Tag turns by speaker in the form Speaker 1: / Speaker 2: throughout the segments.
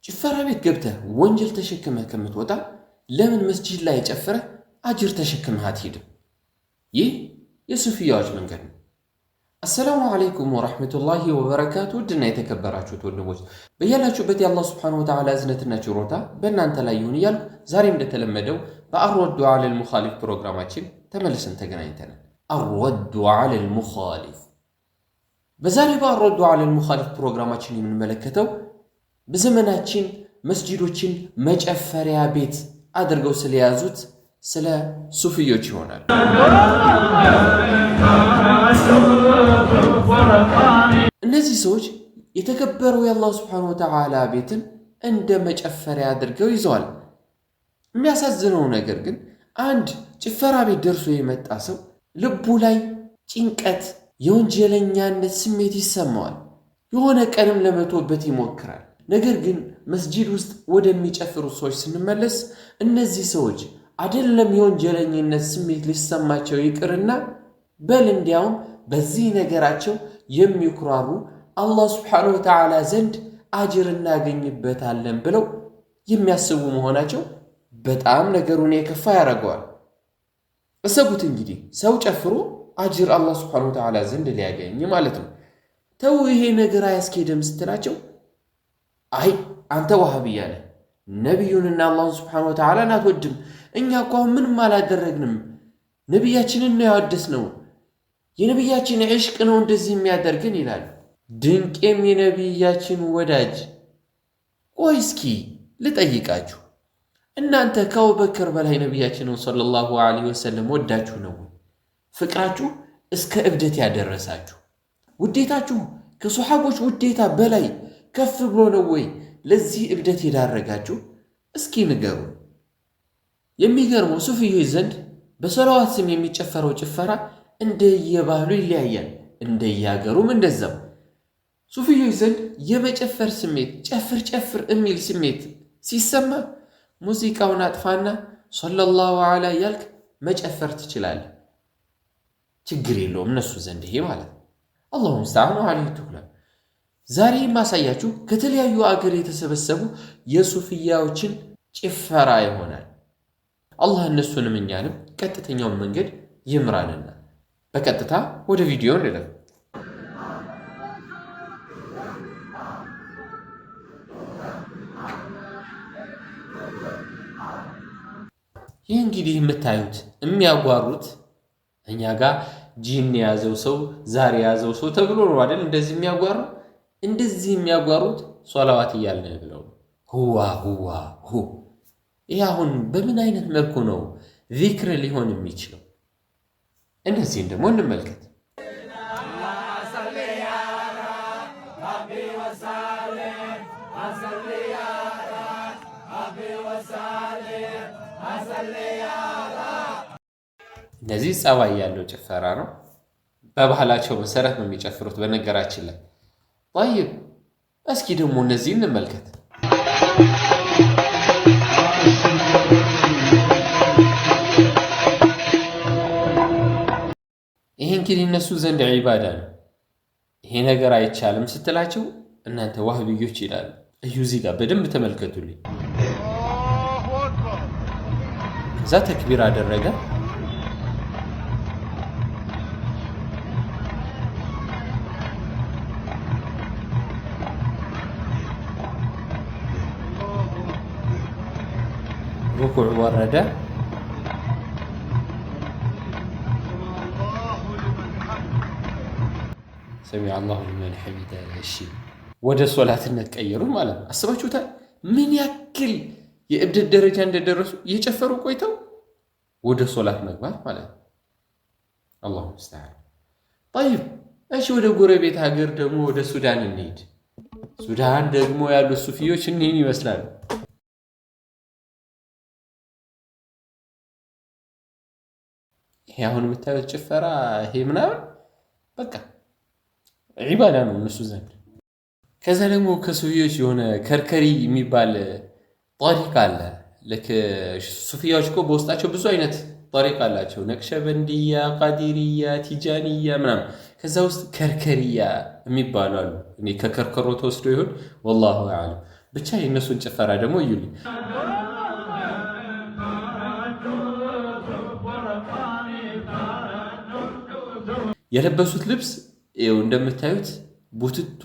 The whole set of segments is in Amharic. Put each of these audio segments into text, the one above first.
Speaker 1: ጭፈራ ቤት ገብተህ ወንጀል ተሸክመህ ከምትወጣ ለምን መስጂድ ላይ ጨፍረህ አጅር ተሸክመህ አትሄድም? ይህ የሱፊያዎች መንገድ ነው። السلام عليكم ورحمة الله وبركاته። ውድና የተከበራችሁት ወንድሞች በያላችሁበት የአላህ سبحانه وتعالى እዝነትና ችሮታ በእናንተ ላይ ይሁን እያልኩ ዛሬም እንደተለመደው በ الرد على المخالف ፕሮግራማችን ተመልሰን ተገናኝተናል። الرد على المخالف። በዛሬ በ الرد على المخالف ፕሮግራማችን የምንመለከተው በዘመናችን መስጂዶችን መጨፈሪያ ቤት አድርገው ስለያዙት ስለ ሱፍዮች ይሆናል። እነዚህ ሰዎች የተከበረው የአላህ ስብሐነሁ ወተዓላ ቤትን እንደ መጨፈሪያ አድርገው ይዘዋል። የሚያሳዝነው ነገር ግን አንድ ጭፈራ ቤት ደርሶ የመጣ ሰው ልቡ ላይ ጭንቀት፣ የወንጀለኛነት ስሜት ይሰማዋል። የሆነ ቀንም ለመቶበት ይሞክራል። ነገር ግን መስጂድ ውስጥ ወደሚጨፍሩት ሰዎች ስንመለስ እነዚህ ሰዎች አይደለም የወንጀለኝነት ስሜት ሊሰማቸው ይቅርና በል እንዲያውም በዚህ ነገራቸው የሚኩራሩ አላህ ስብሓነሁ ወተዓላ ዘንድ አጅር እናገኝበታለን ብለው የሚያስቡ መሆናቸው በጣም ነገሩን የከፋ ያደርገዋል። እሰቡት እንግዲህ ሰው ጨፍሮ አጅር አላህ ስብሓነሁ ወተዓላ ዘንድ ሊያገኝ ማለት ነው። ተው ይሄ ነገር አያስኬድም ስትላቸው አይ አንተ ዋሃብያ ነህ፣ ነቢዩንና አላህን ስብሓነሁ ወተዓላን አትወድም፣ እኛ እኮ አሁን ምንም አላደረግንም፣ ነቢያችንን ነው ያወደስነው፣ የነቢያችን ዕሽቅ ነው እንደዚህ የሚያደርግን ይላል። ድንቄም የነቢያችን ወዳጅ። ቆይ እስኪ ልጠይቃችሁ፣ እናንተ ከአቡበክር በላይ ነቢያችንን ሰለላሁ ዐለይሂ ወሰለም ወዳችሁ ነው? ፍቅራችሁ እስከ እብደት ያደረሳችሁ ውዴታችሁ ከሶሓቦች ውዴታ በላይ ከፍ ብሎ ነው ወይ ለዚህ እብደት የዳረጋችሁ? እስኪ ንገሩ። የሚገርመው ሱፍዮች ዘንድ በሰለዋት ስም የሚጨፈረው ጭፈራ እንደየባህሉ ይለያያል፣ እንደየሀገሩም እንደዛው። ሱፍዮች ዘንድ የመጨፈር ስሜት ጨፍር ጨፍር የሚል ስሜት ሲሰማ ሙዚቃውን አጥፋና ሰለላሁ ዐላ እያልክ መጨፈር ትችላለህ። ችግር የለውም እነሱ ዘንድ ይሄ ማለት ነው። አላሁ ሙስተዓን ወዐለይሂ ትኩላን። ዛሬ የማሳያችሁ ከተለያዩ አገር የተሰበሰቡ የሱፍያዎችን ጭፈራ ይሆናል። አላህ እነሱንም እኛንም ቀጥተኛውን መንገድ ይምራንና በቀጥታ ወደ ቪዲዮ እንለፍ። ይህ እንግዲህ የምታዩት የሚያጓሩት እኛ ጋር ጂን የያዘው ሰው ዛር የያዘው ሰው ተብሎ ነው አይደል? እንደዚህ የሚያጓሩ እንደዚህ የሚያጓሩት ሶላዋት እያልን ብለው ሁዋ ሁዋ ሁ። ይህ አሁን በምን አይነት መልኩ ነው ዚክር ሊሆን የሚችለው? እነዚህን ደግሞ እንመልከት። እነዚህ ጸባይ ያለው ጭፈራ ነው። በባህላቸው መሰረት ነው የሚጨፍሩት። በነገራችን ላይ ጠይብ፣ እስኪ ደግሞ እነዚህ እንመልከት። ይሄ እንግዲህ እነሱ ዘንድ ዒባዳ ነው። ይሄ ነገር አይቻልም ስትላቸው እናንተ ዋህብዮች ይላሉ። እዩ፣ እዚህ ጋር በደንብ ተመልከቱልኝ። ከዛ ተክቢር አደረገ። ሩኩዕ ወረደ። ሰሚዐ አላሁ ሊመን ሐሚደ። እሺ ወደ ሶላትነት ቀየሩ ማለት ነው። አስባችሁታል? ምን ያክል የእብደት ደረጃ እንደደረሱ እየጨፈሩ ቆይተው ወደ ሶላት መግባት ማለት ነው። አላሁ ሙስተዓን። ጠይብ፣ እሺ ወደ ጎረቤት ሀገር ደግሞ ወደ ሱዳን እንሂድ። ሱዳን ደግሞ ያሉት ሱፊዮች እኒህን ይመስላሉ። ይሄ አሁን የምታዩት ጭፈራ ይሄ ምናምን በቃ ዒባዳ ነው እነሱ ዘንድ። ከዛ ደግሞ ከሱፊዎች የሆነ ከርከሪ የሚባል ጠሪቅ አለ። ልክ ሱፊያዎች እኮ በውስጣቸው ብዙ አይነት ጠሪቅ አላቸው። ነቅሸበንድያ፣ ቃዲርያ፣ ቲጃንያ ምናምን። ከዛ ውስጥ ከርከሪያ የሚባሉ አሉ። እኔ ከከርከሮ ተወስዶ ይሆን ወላሁ አዕለም። ብቻ የእነሱን ጭፈራ ደግሞ እዩልኝ። የለበሱት ልብስ ይኸው እንደምታዩት ቡትቶ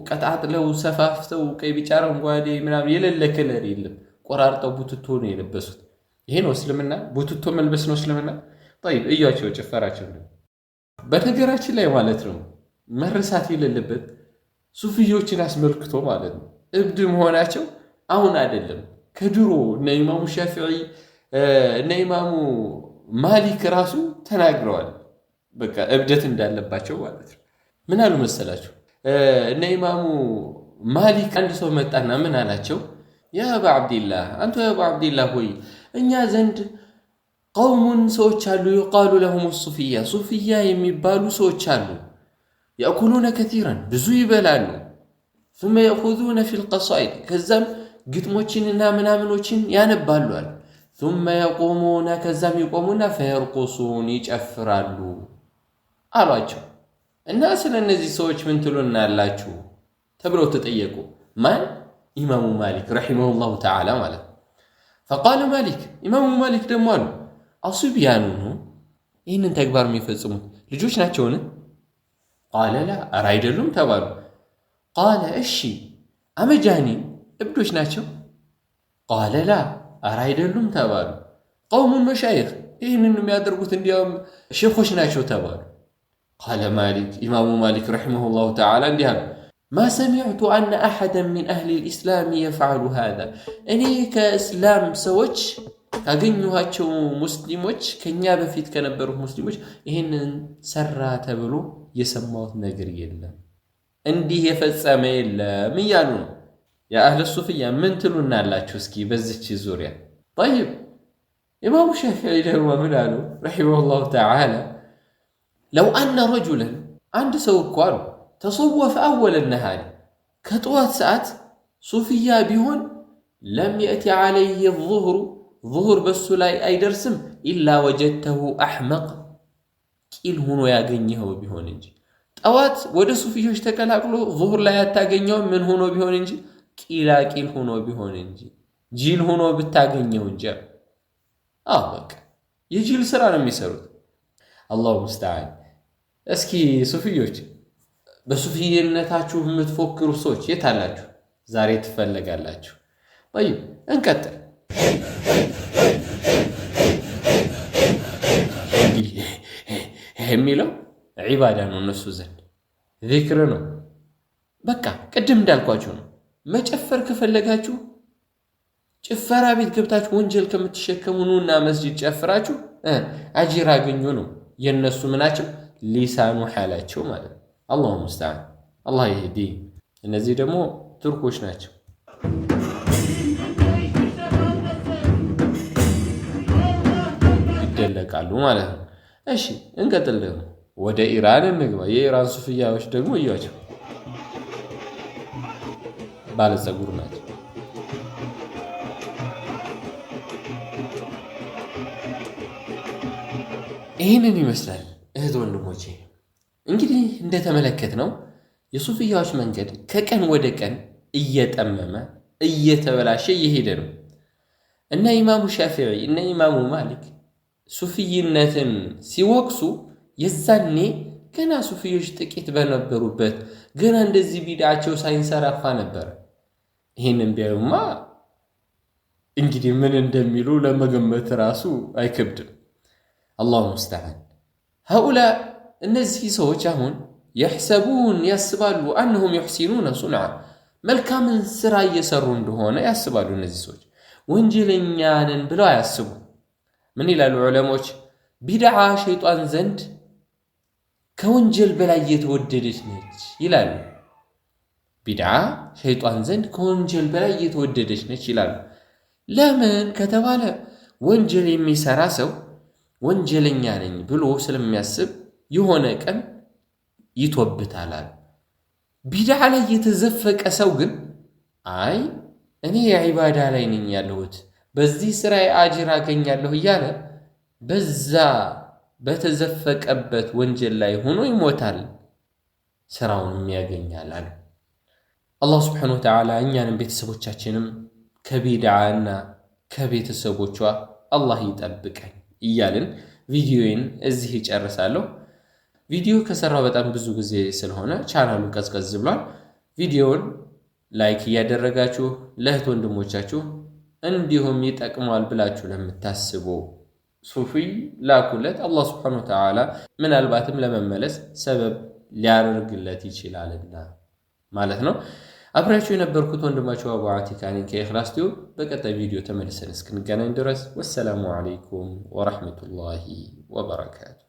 Speaker 1: ቀጣጥለው ሰፋፍተው ቀይ፣ ቢጫ፣ አረንጓዴ ምናምን የሌለ color የለም። ቆራርጠው ቡትቶ ነው የለበሱት። ይሄ ነው እስልምና? ቡትቶ መልበስ ነው እስልምና? طيب እያቸው ጭፈራቸው ነው። በነገራችን ላይ ማለት ነው መረሳት የሌለበት ሱፍዮችን አስመልክቶ ማለት ነው እብድ መሆናቸው አሁን አይደለም ከድሮ እነ ኢማሙ ሻፊዒ እነ ኢማሙ ማሊክ ራሱ ተናግረዋል። በቃ እብደት እንዳለባቸው ማለት ነው። ምን አሉ መሰላችሁ? እነ ኢማሙ ማሊክ አንድ ሰው መጣና ምን አላቸው? يا أبا عبد الله፣ አንተ አባ ዓብዲላህ ሆይ እኛ ዘንድ قوم ሰዎች አሉ፣ يقال لهم الصوفية ሱፍያ የሚባሉ ሰዎች አሉ። يأكلون كثيرا ብዙ ይበላሉ። ثم يأخذون في القصائد ከዛም ግጥሞችንና ምናምኖችን ያነባሉ አሉ። ثم يقومون ከዛም ይቆሙና فيرقصون ይጨፍራሉ አሏቸው። እና ስለ እነዚህ ሰዎች ምን ትሉናላችሁ ተብለው ተጠየቁ። ማን? ኢማሙ ማሊክ رحمه الله تعالى ማለት ነው። فقال مالك ኢማሙ ማሊክ ደግሞ አሉ أصبيان ነው ይህንን ተግባር የሚፈጽሙት ልጆች ናቸውን? قال لا ኧረ አይደሉም ተባሉ። قال እሺ أمجانين እብዶች ናቸው? قال لا ኧረ አይደሉም ተባሉ። قوم مشايخ ይህንን የሚያደርጉት እንዲያውም ሼኾች ናቸው ተባሉ። قال مالك ኢማሙ ማሊክ رحمه الله تعالى እንዲህ አሉ፣ ما سمعت أن أحدا من أهل الإسلام يفعل هذا እኔ ከእስላም ሰዎች ካገኘኋቸው ሙስሊሞች ከእኛ በፊት ከነበሩት ሙስሊሞች ይህንን ሰራ ተብሎ የሰማሁት ነገር የለም፣ እንዲህ የፈጸመ የለም እያሉ ነው። የአህለ ሱፍያ ምን ትሉናላችሁ? እስኪ በዚች ዙሪያ። ጠይብ ኢማሙ ሻፊዒ ደግሞ ምን አሉ ረሒመሁላሁ ተዓላ? ለው አነ ረጁለን አንድ ሰው እኮ አሉ ተሰወፈ አወለ ነሃሪ ከጠዋት ሰዓት ሱፍያ ቢሆን ለም የእቲ ዓለይህ ዙህሩ ዙሁር በሱ ላይ አይደርስም ኢላ ወጀድተሁ አሕመቅ ቂል ሆኖ ያገኘኸው ቢሆን እንጂ። ጠዋት ወደ ሱፍዮች ተቀላቅሎ ዙሁር ላይ ያታገኘው ምን ሆኖ ቢሆን እንጂ ቂላቂል ሆኖ ቢሆን እንጂ ጅል ሆኖ ብታገኘው እንጂ። አዎ በቃ የጅል ስራ ነው የሚሰሩት። الله المستعان። እስኪ ሱፍዮች በሱፍይነታችሁ የምትፎክሩ ሰዎች የት አላችሁ? ዛሬ ትፈለጋላችሁ። طيب እንቀጥል። የሚለው ዒባዳ ነው እነሱ ዘንድ ዚክር ነው። በቃ ቅድም እንዳልኳችሁ ነው። መጨፈር ከፈለጋችሁ ጭፈራ ቤት ገብታችሁ ወንጀል ከምትሸከሙ ኑና መስጂድ ጨፍራችሁ አጅር አገኙ ነው የእነሱ ምናቸው ሊሳኑ ሓላቸው ማለት ነው። አላሁ ሙስተዓን አላህ ይህዲ። እነዚህ ደግሞ ቱርኮች ናቸው። ይደለቃሉ ማለት ነው። እሺ እንቀጥል ደግሞ ወደ ኢራን እንግባ። የኢራን ሱፍያዎች ደግሞ እያቸው ባለጸጉር ናቸው። ይህንን ይመስላል እህት ወንድሞቼ። እንግዲህ እንደተመለከትነው የሱፍያዎች መንገድ ከቀን ወደ ቀን እየጠመመ እየተበላሸ እየሄደ ነው። እነ ኢማሙ ሻፊዒ እነ ኢማሙ ማሊክ ሱፍይነትን ሲወቅሱ የዛኔ ገና ሱፍዮች ጥቂት በነበሩበት ገና እንደዚህ ቢድዓቸው ሳይንሰራፋ ነበር። ይህንን ቢያዩማ እንግዲህ ምን እንደሚሉ ለመገመት ራሱ አይከብድም። አላሁ ሙስተዓን። ሃኡላ እነዚህ ሰዎች አሁን የሕሰቡን ያስባሉ፣ አነሁም ዩሕሲኑነ ሱንዓ መልካምን ስራ እየሰሩ እንደሆነ ያስባሉ። እነዚህ ሰዎች ወንጀለኛ ነን ብለው አያስቡ። ምን ይላሉ ዑለሞች? ቢድዓ ሸይጣን ዘንድ ከወንጀል በላይ እየተወደደች ነች ይላሉ። ቢድዓ ሸይጣን ዘንድ ከወንጀል በላይ እየተወደደች ነች ይላሉ። ለምን ከተባለ ወንጀል የሚሰራ ሰው ወንጀለኛ ነኝ ብሎ ስለሚያስብ የሆነ ቀን ይቶብታል። ቢድዓ ላይ የተዘፈቀ ሰው ግን አይ እኔ የዒባዳ ላይ ነኝ ያለሁት በዚህ ስራ አጅር አገኛለሁ እያለ በዛ በተዘፈቀበት ወንጀል ላይ ሆኖ ይሞታል፣ ስራውንም ያገኛል አሉ። አላህ سبحانه وتعالى እኛንም ቤተሰቦቻችንም ከቢድዓና ከቤተሰቦቿ አላህ ይጠብቀን እያልን ቪዲዮዬን እዚህ ይጨርሳለሁ። ቪዲዮ ከሰራው በጣም ብዙ ጊዜ ስለሆነ ቻናሉ ቀዝቀዝ ብሏል። ቪዲዮውን like እያደረጋችሁ ለእህት ወንድሞቻችሁ እንዲሁም ይጠቅመዋል ብላችሁ ለምታስቡ ሱፊ ላኩለት። አላህ سبحانه وتعالى ምናልባትም ለመመለስ ሰበብ ሊያደርግለት ይችላልና ማለት ነው። አብሬያችሁ የነበርኩት ወንድማችሁ አቡ አቲካ ነኝ ከኢኽላስ ቲዩብ። በቀጣይ ቪዲዮ ተመልሰን እስክንገናኝ ድረስ والسلام عليكم ورحمة الله وبركاته።